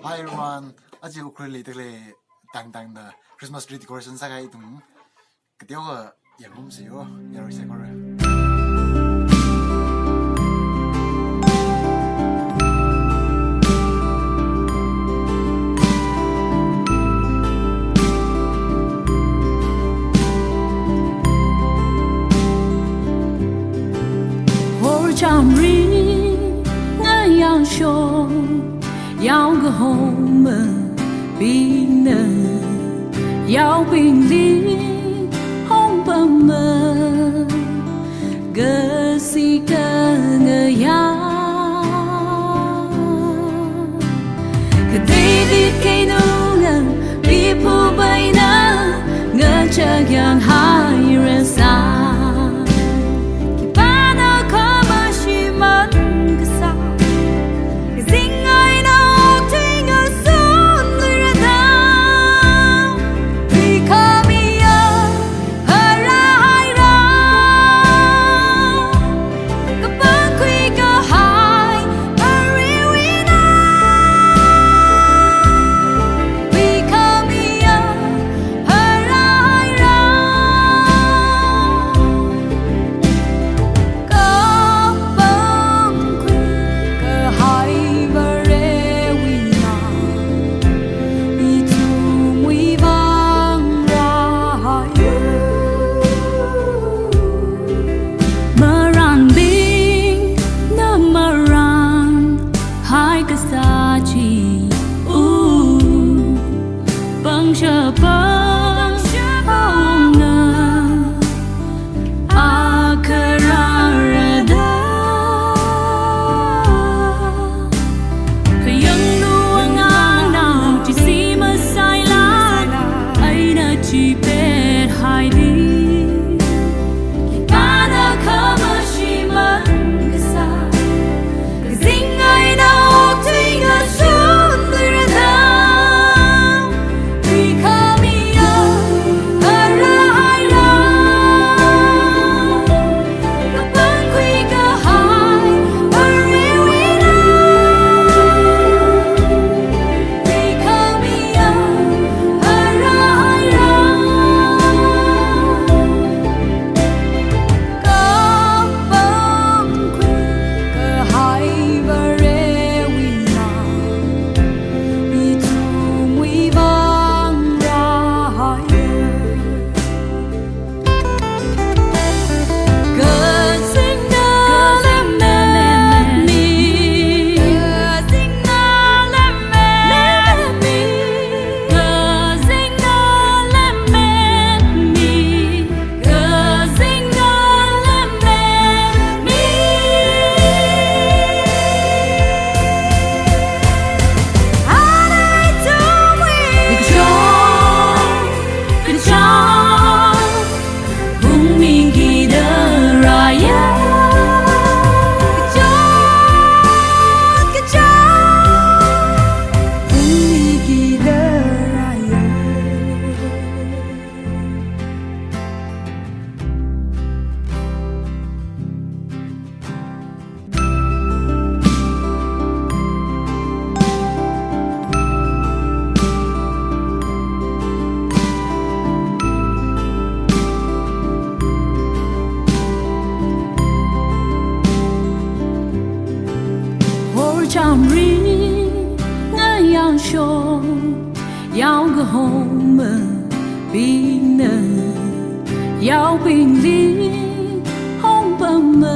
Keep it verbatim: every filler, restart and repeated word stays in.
Hi everyone, aja Ukhrulli tangda tangtangda Christmas tree decoration sākahai ithum kateokha yangngarumsa yo, yaruisa kora. Horchamri ngayāshong, yaokahomabingna yaobingli hongpama, kasika ngayā. Kateili keinunga, pipu baina ngachak yanghairasa. Khipāna khamashimān kasā, kazingaina okthui ngasunluirada. Wi khamiya, haraira, kapangkhui kahai, ariwina. Wi khamiya, haraira, kapangkhui kahai Varewuina, ithumwui vang rāhaiya. Marānbingna marānhai kasā chi, u, pangshap pangshapna, akhararada. Khayanglu angangnao chi simasai la, eina chipet haili. Khipāna khamashimān kasā, kazingaina okthui ngasunluirada. Wi khamiya, haraira, kapangkhui kahai, ariwina. Wi khamiya, haraira, kapangkhui kahai Varewuina, ithumwui vang rāhaiya. Kazingna lemmetmi, kazingna lemmetmi, kazingna lemmetmi, kazingna lemmetmi. Ana ithumwui kachot, kachot, ungmiki da rāya. Kachot, kachot, ungmiki da rāya. Horchamri ngayāshong, yaokahomabingna yaobingli hongpama,